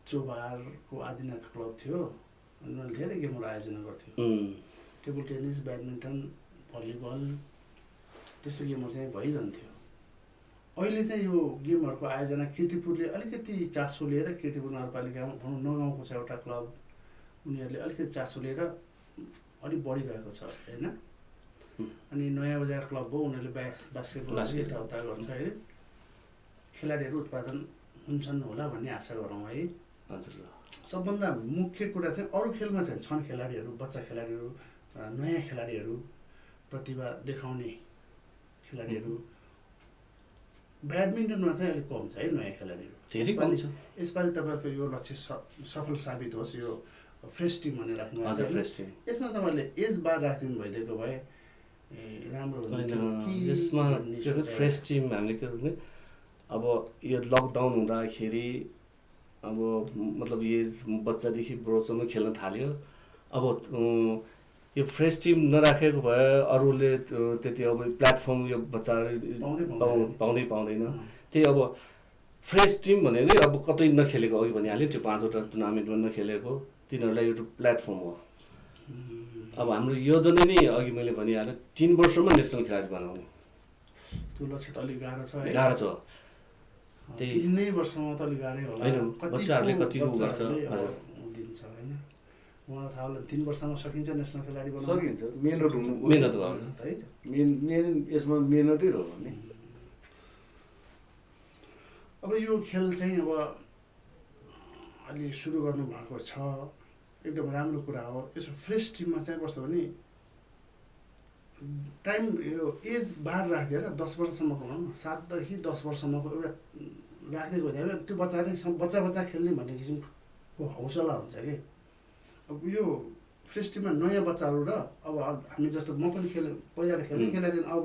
चोबारको आदिनाथ क्लब थियो अनि उनीहरूले धेरै गेमहरू आयोजना गर्थ्यो टेबल टेनिस ब्याडमिन्टन भलिबल त्यस्तो गेमहरू चाहिँ भइरहन्थ्यो अहिले चाहिँ यो गेमहरूको आयोजना किर्तिपुरले अलिकति चासो लिएर किर्तिपुर नगरपालिकामा भनौँ नगाउँको छ एउटा क्लब उनीहरूले अलिकति चासो लिएर अलिक बढिरहेको छ होइन अनि नयाँ बजार क्लब हो उनीहरूले बास्केटबल यताउता गर्छ है खेलाडीहरू उत्पादन हुन्छन् होला भन्ने आशा गरौँ है हजुर सबभन्दा मुख्य कुरा चाहिँ अरू खेलमा चाहिँ छन् खेलाडीहरू बच्चा खेलाडीहरू नयाँ खेलाडीहरू प्रतिभा देखाउने खेलाडीहरू ब्याडमिन्टनमा चाहिँ अलिक कम छ है नयाँ खेलाडीहरू धेरै कम छ यसपालि तपाईँको यो लक्ष्य सफल साबित होस् यो फ्रेस टिम भनेर राख्नु हजुर फ्रेस टिम यसमा तपाईँले एज बार राखिदिनु भइदिएको भए राम्रो यसमा के फ्रेस टिम हामीले के भने अब यो लकडाउन हुँदाखेरि अब मतलब यो बच्चादेखि बुढोसम्म खेल्न थाल्यो अब यो फ्रेस टिम नराखेको भए अरूले त्यति अब प्लेटफर्म यो बच्चाहरू पाउँदैन त्यही अब फ्रेस टिम भनेको अब कतै नखेलेको अघि भनिहाल्यो त्यो 5वटा टुर्नामेन्टमा नखेलेको तिनीहरूलाई एउटा प्लेटफर्म हो अब हाम्रो योजना नै अघि मैले भनिहालेँ 3 वर्षमा नेसनल खेलाडी बनाउने त्यो लक्ष्य त अलिक गाह्रो छ है गाह्रो छ त्यही 3 वर्षमा त अलिक गाह्रै होला होइन बच्चाहरूले कतिको गर्छ हजुर दिन्छ होइन उहाँलाई थाहा होला 3 वर्षमा सकिन्छ नेसनल खेलाडी बनाउन सकिन्छ मेहनत हुनु मेहनत भयो है मेन यसमा मेहनतै रह्यो नि अब यो खेल चाहिँ अब अलि सुरु गर्नु भएको छ एकदम राम्रो कुरा हो यसो फ्रेस टिममा चाहिँ कस्तो भने टाइम यो एज बार राखिदिएर 10 वर्षसम्मको भनौँ न 7 देखि 10 वर्षसम्मको एउटा राखिदिएको हुँदैन त्यो बच्चा खेल्ने भन्ने किसिमको हौसला हुन्छ कि अब यो फ्रेस टिममा नयाँ बच्चाहरू र अब हामी जस्तो म पनि पहिला त खेलेको थिएँ अब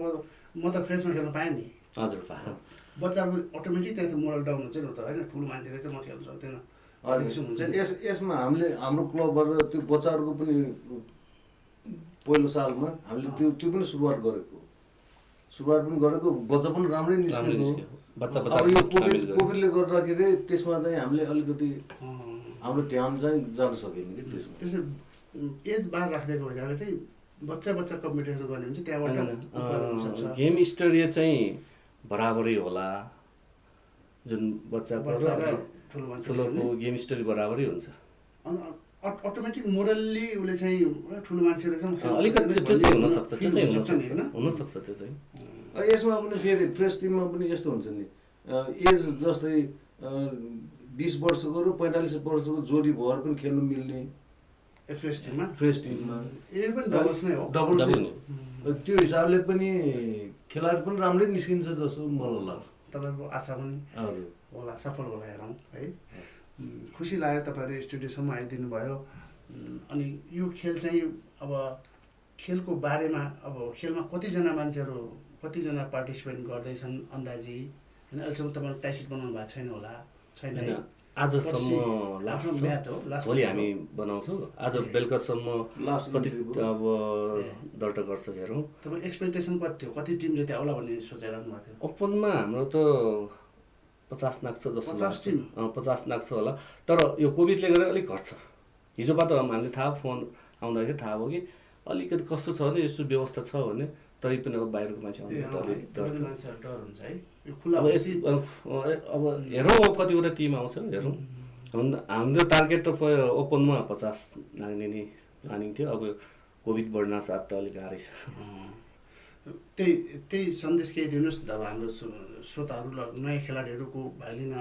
म त फ्रेसमा खेल्न पाएँ नि हजुर पाएँ बच्चाहरूको अटोमेटिक त्यहाँ त मोरल डाउन हुन्छ नि त होइन ठुलो मान्छेले चाहिँ म खेल्न सक्दैन हुन्छ नि यसमा हामीले हाम्रो क्लबबाट त्यो बच्चाहरूको पनि पहिलो सालमा हामीले त्यो पनि सुरुवात गरेको बच्चा पनि राम्रै निस्केको अब यो कोभिडले गर्दाखेरि त्यसमा चाहिँ हामीले अलिकति हाम्रो ध्यान चाहिँ जान सकेन कि त्यसमा त्यसो एज बार राखिदिएको भए चाहिँ बच्चा कम्पिटिसन गर्ने हुन्छ त्यहाँबाट गेम स्तरीय चाहिँ बराबरै होला जुन बच्चाको ठुलोको गेम स्टोरी बराबरै हुन्छ अटोमेटिक मोरल्ली उसले चाहिँ ठुलो मान्छेले चाहिँ अलिकति त्यो चाहिँ हुनसक्छ त्यो चाहिँ हुनसक्छ त्यो चाहिँ यसमा पनि फेरि फ्रेस टिममा पनि यस्तो हुन्छ नि एज जस्तै 20 वर्षको र 45 वर्षको जोडी भएर पनि खेल्नु मिल्ने फ्रेस टिममा ए पनि डबल्स नै हो डबल्स त्यो हिसाबले पनि खेलाडी पनि राम्रै निस्किन्छ जस्तो मलाई लाग्छ तपाईँको आशा पनि होला सफल होला हेरौँ है खुसी लाग्यो तपाईँहरू स्टुडियोसम्म आइदिनु भयो अनि यो खेल चाहिँ अब खेलको बारेमा अब खेलमा कतिजना मान्छेहरू कतिजना पार्टिसिपेट गर्दैछन् अन्दाजी होइन अहिलेसम्म तपाईँले टाइसिट बनाउनु भएको छैन होला छैन आजसम्म भोलि हामी बनाउँछौँ आज बेलुकासम्म कति अब दर्ता गर्छ हेरौँ तपाईँ एक्सपेक्टेसन कति थियो कति टिम जति आउला भन्ने सोचेर राख्नु भएको थियो ओपनमा हाम्रो त 50 नाग्छ जस्तो 50 नाग्छ होला तर यो कोभिडले गर्दा अलिक घट्छ हिजोबाट हामीले थाहा फोन आउँदाखेरि थाहा भयो कि अलिकति कस्तो छ भने यसो व्यवस्था छ भने तै पनि अब बाहिरको मान्छे आउनु त अलिक डर छ। मान्छेहरू डर हुन्छ है यो खुला अब अब हेरौँ अब कतिवटा टिम आउँछ हेरौँ। हाम्रो टार्गेट त ओपनमा 50 नाग्ने नि प्लानिङ थियो। अब कोभिड बढ्न साथ त अलिक गाह्रै छ। त्यही सन्देश केही दिनुहोस् अब हाम्रो श्रोताहरू नयाँ खेलाडीहरूको भाग लिन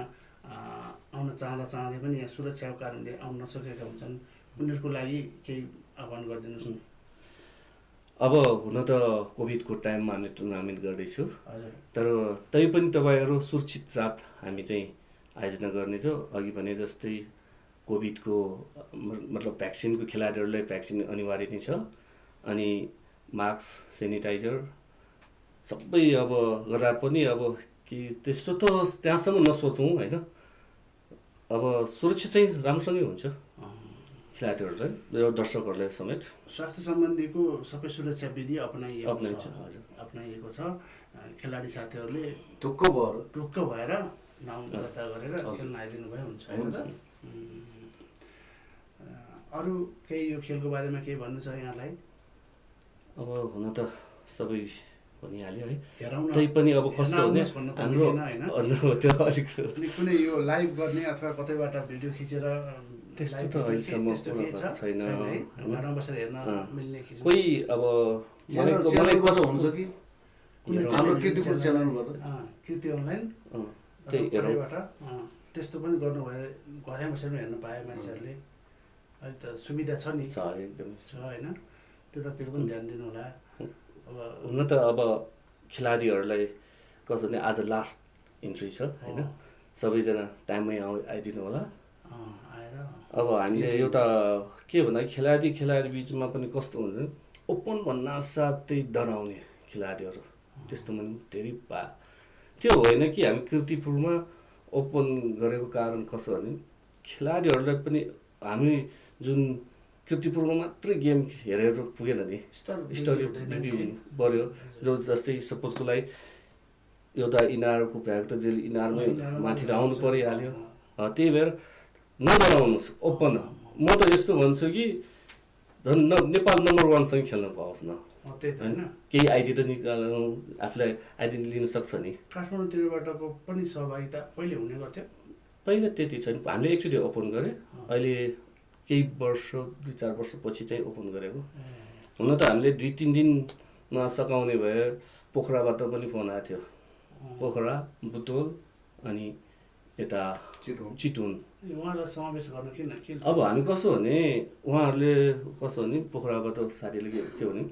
आउन चाहँदै पनि यहाँ सुरक्षाको कारणले आउन नसकेका हुन्छन्, उनीहरूको लागि केही आह्वान गरिदिनुहोस् न। अब हुन त कोभिडको टाइममा हामीले टुर्नामेन्ट गर्दैछौँ, हजुर, तर तै पनि तपाईँहरू सुरक्षित साथ हामी चाहिँ आयोजना गर्नेछौँ। अघि भने जस्तै कोभिडको मतलब भ्याक्सिनको खेलाडीहरूलाई भ्याक्सिन अनिवार्य नै छ, अनि मास्क सेनिटाइजर सबै अब गर्दा पनि अब कि त्यस्तो त त्यहाँसम्म नसोचौँ होइन। अब सुरक्षा चाहिँ राम्रोसँगै हुन्छ खेलाडीहरूलाई र दर्शकहरूलाई समेत। स्वास्थ्य सम्बन्धीको सबै सुरक्षा विधि अप्नाइन्छ, हजुर अप्नाइएको छ। खेलाडी साथीहरूले ढुक्क भएर नाउँ दर्ता गरेर खेल्न आइदिनु भयो हुन्छ होइन त। अरू केही यो खेलको बारेमा केही भन्नु छ यहाँलाई? अब हुन त सबै भनिहाल्यो है, हेरौँ न, तै पनि अब कस्तो भने भन्न त हाम्रो मिलेन, त्यो अलिक कुनै यो लाइभ गर्ने अथवा कतैबाट भिडियो खिचेर त्यस्तो त अहिलेसम्म छैन। घरमा बसेर हेर्न मिल्ने किसिम कोही अब मलाई कस्तो हुन्छ कि कुनै हाम्रो कीर्तिपुर च्यानलबाट कृति अनलाइन त्यही हेरौँ। कतैबाट त्यस्तो पनि गर्नुभयो, घरै बसेर हेर्न पाए मान्छेहरूले। अहिले त सुविधा छ नि, छ एकदमै छ होइन, त्यतातिर पनि ध्यान दिनु होला। अब हुन त अब खेलाडीहरूलाई कसो भने आज लास्ट इन्ट्री छ होइन, सबैजना टाइममै आइदिनु होला। आएर अब हामीले एउटा के भन्दा खेलाडी बिचमा पनि कस्तो हुन्छ ओपन भन्न साथै डराउने खेलाडीहरू त्यस्तो पनि धेरै त्यो होइन कि हामी कीर्तिपुरमा ओपन गरेको कारण कसो भने खेलाडीहरूलाई पनि हामी जुन कीर्तिपुरमा मात्रै गेम हेरेर पुगेन नि, स्टडी बढ्यो। जस्तै सपोजको लागि एउटा इनारको भ्याग त जेल इनारमै माथि आउनु परिहाल्यो। त्यही भएर नडराउनुहोस्, ओपन। म त यस्तो भन्छु कि झन् नेपाल नम्बर 1सँग खेल्न पाओस् न, त्यही त होइन। केही आइडी त निकाल्नु आफूलाई आइडी लिन सक्छ नि। काठमाडौँतिरबाटको पनि सहभागिता पहिले हुने गर्थ्यो, पहिला त्यति छैन। हामीले एकचोटि ओपन गरे, अहिले केही वर्ष 2-4 वर्षपछि चाहिँ ओपन गरेको। हुन त हामीले 2-3 दिनमा सकाउने भए पोखराबाट पनि फोन आएको थियो, पोखरा, बुटोल अनि यता चितवन। उहाँलाई समावेश गर्न किन? अब हामी कसो भने उहाँहरूले कसो भने पोखराबाट साथीले के भने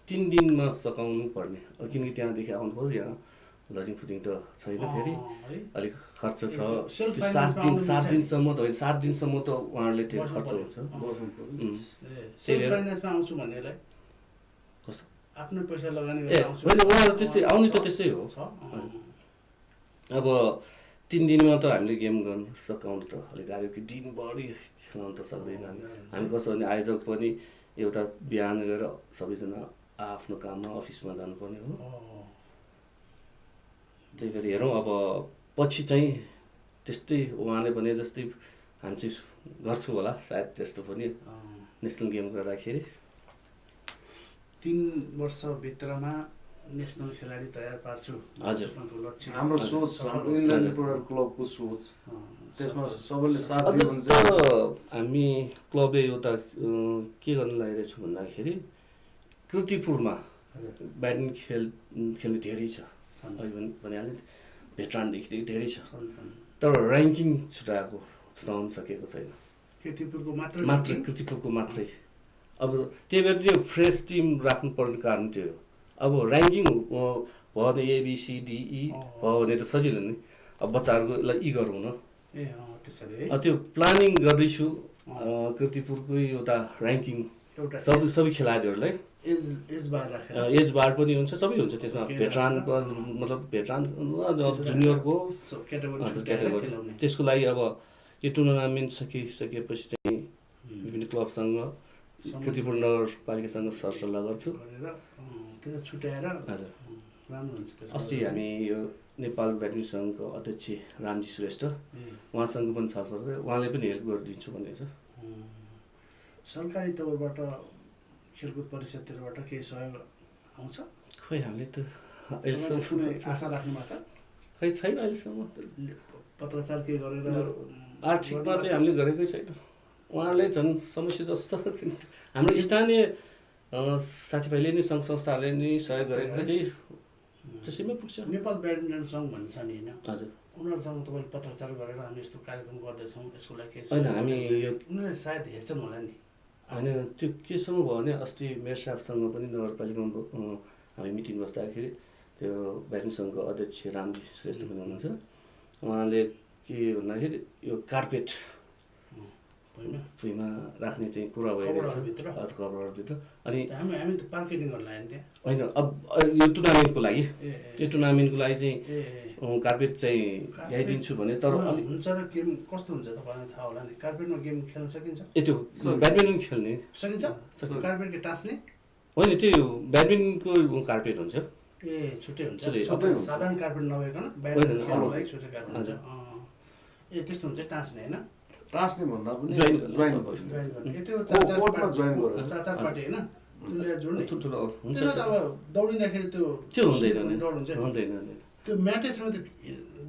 3 दिनमा सकाउनु पर्ने, किनकि त्यहाँदेखि आउनुपर्छ, यहाँ लजिङ फुडिङ त छैन, फेरि अलिक खर्च छ। 7 दिनसम्म त होइन, 7 दिनसम्म त उहाँहरूले त्यो खर्च हुन्छ। फाइनेन्समा आउँछु भन्नेलाई कस्तो आफ्नो पैसा लगानी ए गरेर आउँछु होइन, उहाँहरू त्यस्तै आउने त त्यसै हो। अब 3 दिनमा त हामीले गेम गर्न सकाउनु त अलिक गाह्रो, कि दिनभरि खेलाउनु त सक्दैन हामी कसो भने आयोजक पनि एउटा बिहान गएर सबैजना आफ्नो काममा अफिसमा जानुपर्ने हो। त्यही भएर हेरौँ अब पछि चाहिँ त्यस्तै उहाँले भने जस्तै हामी चाहिँ गर्छु होला सायद त्यस्तो पनि नेसनल गेम गर्दाखेरि। 3 वर्षभित्रमा नेसनल खेलाडी तयार पार्छु, हजुर लक्ष्य हाम्रो सोच, हाम्रो इन्द्रजी प्रोडक्ट क्लबको सोच, त्यसमा सबैले साथ अझ दियो भने चाहिँ हामी क्लबले एउटा के गर्न लागिरहेको छु भन्दाखेरि कीर्तिपुरमा ब्याडमिन्टन खेल्ने धेरै छ, अघि भनिहालेँ भेटरानदेखि धेरै छ, तर ऱ्याङ्किङ छुटाउन सकेको छैन। कीर्तिपुरको मात्र कीर्तिपुरको मात्रै। अब त्यही भएर त्यो फ्रेस टिम राख्नुपर्ने कारण त्यो हो। अब ऱ्याङ्किङ भयो भने ABCDE भयो भने त सजिलो नि, अब बच्चाहरूको ई गरौँ न। त्यो प्लानिङ गर्दैछु कीर्तिपुरकै एउटा ऱ्याङ्किङ सबै खेलाडीहरूलाई एज बार पनि हुन्छ, सबै हुन्छ त्यसमा। भेटरान मतलब भेटरान जुनियरको क्याटेगोरी, त्यसको लागि अब यो टुर्नामेन्ट सकिसकेपछि चाहिँ विभिन्न क्लबसँग कीर्तिपुर नगरपालिकासँग सरसल्लाह गर्छु। छुट्याएर हजुर राम्रो हुन्छ। अस्ति हामी यो नेपाल ब्याडमिन्टन सङ्घको अध्यक्ष रामजी श्रेष्ठ उहाँसँग पनि छलफल गऱ्यो, उहाँले पनि हेल्प गरिदिन्छु भनेको छ। सरकारी तौरबाट खेलकुद परिषदतिरबाट केही सहयोग आउँछ? खोइ हामीले त कुनै अहिलेसम्म आशा राख्नु भएको छ खै छैन अहिलेसम्म पत्रचार के गरेर आर्थिकमा चाहिँ हामीले गरेकै छैन उहाँहरूले झन् समस्या जस्तो हाम्रो स्थानीय साथीभाइले नि सङ्घ संस्थाहरूले नि सहयोग गरेको चाहिँ त्यही त्यसैमै पुग्छ नेपाल ब्याडमिन्टन सङ्घ भन्ने छ नि होइन हजुर उनीहरूसँग तपाईँले पत्रचार गरेर हामी यस्तो कार्यक्रम गर्दैछौँ यसको लागि के होइन हामी यो उनीहरूले सायद हेर्छन् होला नि होइन त्यो केसम्म भयो भने अस्ति मेयर साहबसँग पनि नगरपालिकामा हामी मिटिङ बस्दाखेरि त्यो ब्याडमिन्टन सङ्घको अध्यक्ष रामजी श्रेष्ठ पनि हुनुहुन्छ उहाँले के भन्दाखेरि यो कार्पेट भुइँमा राख्ने चाहिँ कुरा भइरहेछ कभरभित्र अनि हामी त मार्केटिङ गर्न लाग्यो नि त्यहाँ होइन अब यो टुर्नामेन्टको लागि यो टुर्नामेन्टको लागि चाहिँ कार्पेट चाहिँ ल्याइदिन्छु भने तर हुन्छ र गेम कस्तो हुन्छ तपाईँलाई थाहा होला नि कार्पेटमा गेम खेल्न सकिन्छ त्यो ब्याडमिन्टन खेल्ने सकिन्छ कार्पेटको टाँस्ने होइन त्यो ब्याडमिन्टनको कार्पेट हुन्छ ए छुट्टै हुन्छ छुट्टै हुन्छ। साधारण कार्पेट नभइकन ब्याडमिन्टन खेल्नको लागि छुट्टै कार्पेट हुन्छ ए त्यस्तो हुन्छ टाँस्ने होइन टाँस्ने भन्दा पनि जोइन जोइन जोइन गर्ने ए त्यो कोर्टमा जोइन गरेर। चार पार्टी होइन त्यसले जोड्ने ठुल्ठुलो हुन्छ त्यसमा त अब दौडिँदाखेरि त्यो त्यो हुँदैन डर हुन्छ नि। हुँदैन त्यो म्याटेसमा त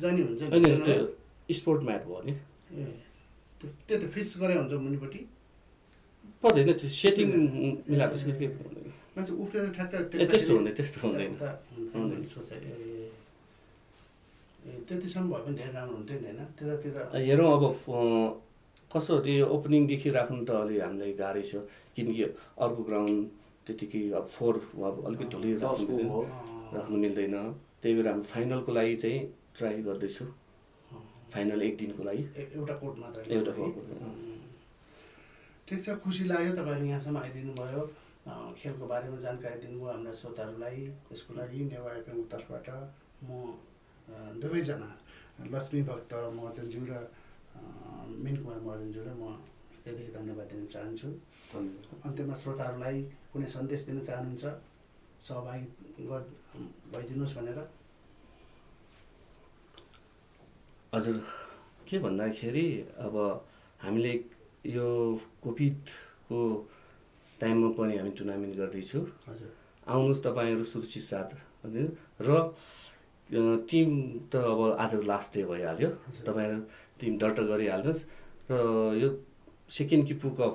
जाने हुन्छ नि होइन त्यो स्पोर्ट म्याट भयो नि ए त्यो त फिक्स गरे हुन्छ मुनिपट्टि पर्दैन त्यो सेटिङ मिलाएको छ के मान्छे उफ्रेर ठ्याक्क त्यस्तो हुँदैन त्यस्तो हुँदैन हुँदैन सोचाइ ए त्यतिसम्म भयो भने धेरै राम्रो हुन्थ्यो नि होइन त्यतातिर हेरौँ अब कसो हो त्यो ओपनिङदेखि राख्नु त अलि हामीलाई गाह्रै छ किनकि अर्को ग्राउन्ड त्यतिकै अब फोहोर अब अलिकति धुलै राख्नु मिल्दैन त्यही भएर हामी फाइनलको लागि चाहिँ ट्राई गर्दैछु फाइनल एक दिनको लागि एउटा कोर्ट मात्र एउटा कोर्ट ठिक छ खुसी लाग्यो तपाईँले यहाँसम्म आइदिनु भयो खेलको बारेमा जानकारी दिनुभयो हाम्रा श्रोताहरूलाई त्यसको लागि नेवा एफएमको तर्फबाट म दुवैजना लक्ष्मी भक्त महर्जनज्यू र मिन कुमार महर्जनज्यूलाई म धेरै धन्यवाद दिन चाहन्छु अन्त्यमा श्रोताहरूलाई कुनै सन्देश दिन चाहनुहुन्छ सहभागी भइदिनुहोस् भनेर हजुर के भन्दाखेरि अब हामीले यो कोभिडको टाइममा पनि हामी टुर्नामेन्ट गर्दैछौँ हजुर आउनुहोस् तपाईँहरू सुरक्षित साथ र टिम त अब आज लास्ट डे भइहाल्यो तपाईँहरू टिम दर्ता गरिहाल्नुहोस् र यो सेकेन्ड किपु कप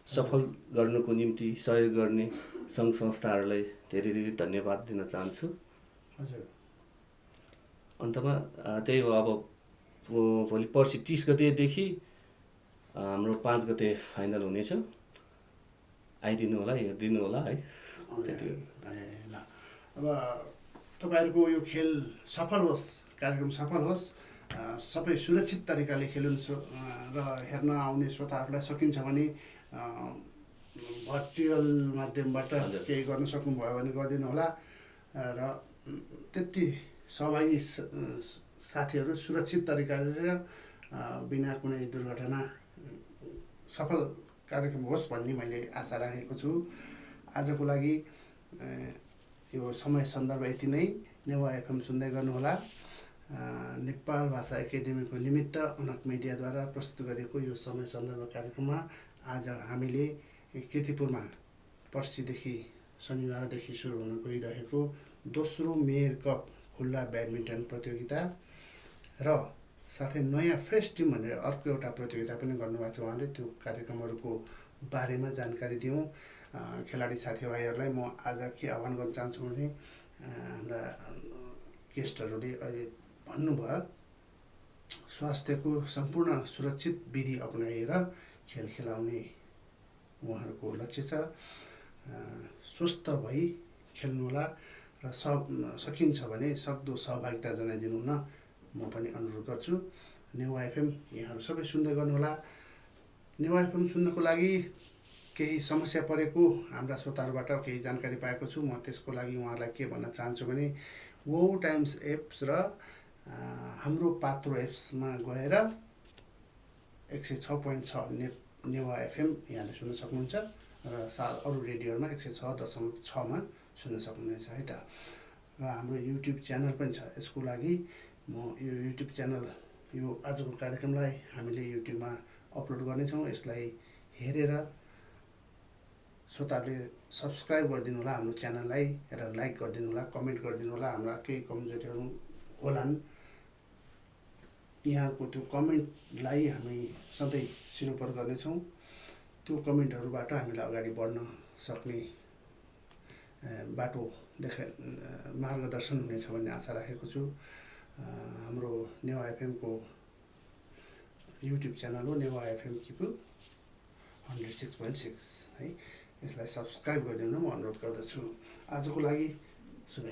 सफल गर्नुको निम्ति सहयोग गर्ने सङ्घ संस्थाहरूलाई धेरै धेरै धन्यवाद दिन चाहन्छु हजुर अन्तमा त्यही हो अब भोलि पर्सि 30 गतेदेखि हाम्रो 5 गते फाइनल हुनेछ आइदिनु होला हेरिदिनु होला है त्यति ल अब तपाईँहरूको यो खेल सफल होस् कार्यक्रम सफल होस् सबै सुरक्षित तरिकाले खेलुन् र हेर्न आउने श्रोताहरूलाई सकिन्छ भने भर्चुअल माध्यमबाट केही गर्न सक्नुभयो भने गरिदिनु होला र त्यति सहभागी साथीहरू सुरक्षित तरिकाले र बिना कुनै दुर्घटना सफल कार्यक्रम होस् भन्ने मैले आशा राखेको छु आजको लागि यो समय सन्दर्भ यति नै नेवा एफएम सुन्दै गर्नुहोला नेपाल भाषा एकाडेमीको निमित्त अनक मिडियाद्वारा प्रस्तुत गरेको यो समय सन्दर्भ कार्यक्रममा आज हामीले कीर्तिपुरमा पर्सिदेखि शनिबारदेखि सुरु हुन गइरहेको दोस्रो मेयर कप खुल्ला ब्याडमिन्टन प्रतियोगिता र साथै नयाँ फ्रेस टिम भनेर अर्को एउटा प्रतियोगिता पनि गर्नुभएको छ उहाँले त्यो कार्यक्रमहरूको बारेमा जानकारी दिउँ खेलाडी साथीभाइहरूलाई म आज के आह्वान गर्न चाहन्छु भने हाम्रा गेस्टहरूले अहिले भन्नुभयो स्वास्थ्यको सम्पूर्ण सुरक्षित विधि अपनाएर खेल खेलाउने उहाँहरूको लक्ष्य छ स्वस्थ भई खेल्नुहोला र सकिन्छ भने सक्दो सहभागिता जनाइदिनु हुन म पनि अनुरोध गर्छु नेवा एफएम यहाँहरू सबै सुन्दै गर्नुहोला नेवा एफएम सुन्नको लागि केही समस्या परेको हाम्रा श्रोताहरूबाट केही जानकारी पाएको छु म त्यसको लागि उहाँहरूलाई के भन्न चाहन्छु भने वो टाइम्स एप्स र हाम्रो पात्रो एप्समा गएर 106.6 नेवा एफएम यहाँले सुन्न सक्नुहुन्छ र अरू रेडियोमा 106.6 मा सुन्न सक्नुहुनेछ है त र हाम्रो युट्युब च्यानल पनि छ यसको लागि म यो युट्युब च्यानल यो आजको कार्यक्रमलाई हामीले युट्युबमा अपलोड गर्नेछौँ यसलाई हेरेर श्रोताहरूले सब्सक्राइब गरिदिनु होला हाम्रो च्यानललाई र लाइक गरिदिनु होला, कमेन्ट गरिदिनु होला। हाम्रा केही कमजोरीहरू होलान्, यहाँको त्यो कमेन्टलाई हामी सधैँ सिरोपर गर्नेछौँ। त्यो कमेन्टहरूबाट हामीलाई अगाडि बढ्न सक्ने बाटो मार्गदर्शन हुनेछ भन्ने आशा राखेको छु। हाम्रो नेवा एफएमको युट्युब च्यानल हो नेवा एफएम किपु 106.6 है, यसलाई सब्सक्राइब गरिदिनु म अनुरोध गर्दछु। आजको लागि शुभ।